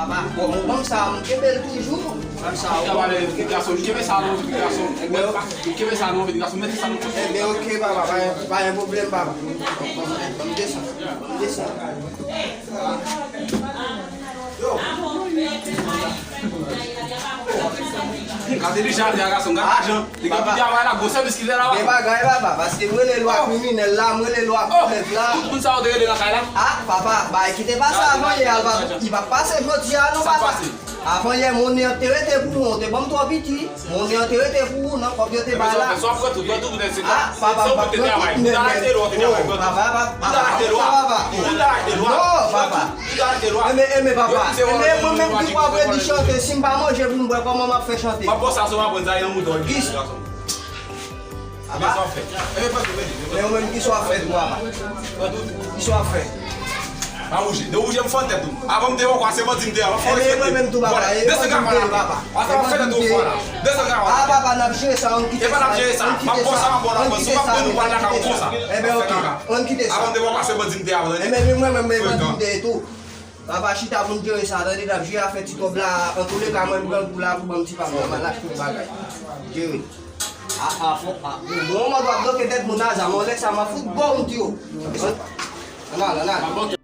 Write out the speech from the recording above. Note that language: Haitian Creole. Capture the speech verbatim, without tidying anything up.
Bon, bon, sa, m kenbe l toujou. Sa, sa, bon. Gason, kenbe sa non, gason. Kenbe sa non, gason, mete sa nan pòch. Ebyen, ok, papa, pa, pa gen pwoblèm, papa. Bon, bon, bon, desann, bon, desann. Yo. Gade li jan li a gason, gade jan. Li gen pita la, gwo sèvis ki fè la. Gen bagay, papa, paske m rele lwa kriminèl la, m rele lwa kriminèl la. Tout moun sa yo te rele nan kay la. Ah, papa, bay, kite pase avan yè a, papa. Li p ap pase jodi a, non, papa. Avan yè, monnen an te rete pou ou, ou te ban m twò piti. Monnen an te rete pou ou, nan kòb yo te bay la. Ah, papa, m p ap pran tout, men, men, oh, papa, papa, papa, papa. Non, papa. Enben, enben, papa. Enben, mwen menm ki pral redi chante, si m pa manje pou m bwè, kòman m ap fè chante? Papa. Men ou menm, kisa w ap fè tou, papa? Kisa w ap fè? Pa wouje. De wouje m fè tèt ou. Avan m te wè w kwa se bandi m te a. Enben, mwen menm tou, papa. Desann kay la, papa. Asa w ap fè tèt ou fò la. Desann kay la. Ah, papa, n ap jere sa, ann kite sa. E pa n ap jere sa. M ap pran sa, m ap pran sa. Si w pa vle nou pral lakay ou konsa. Enben, ok. Ann kite sa. Avan m te wè w kwa se bandi m te a. Enben, mwen menm, men bandi m te ye tou. Papa chita pou n jere sa, tande, n ap jere afè ti kòb la. Antouleka, mwen, m pran kou la pou ban m ti pa m nan malak tout bagay. Jere. A, a, fò, a, bon, mwen, w ap bloke tèt moun a zam, lè sa, m ap fout bon, m di w. Ann al, ann al.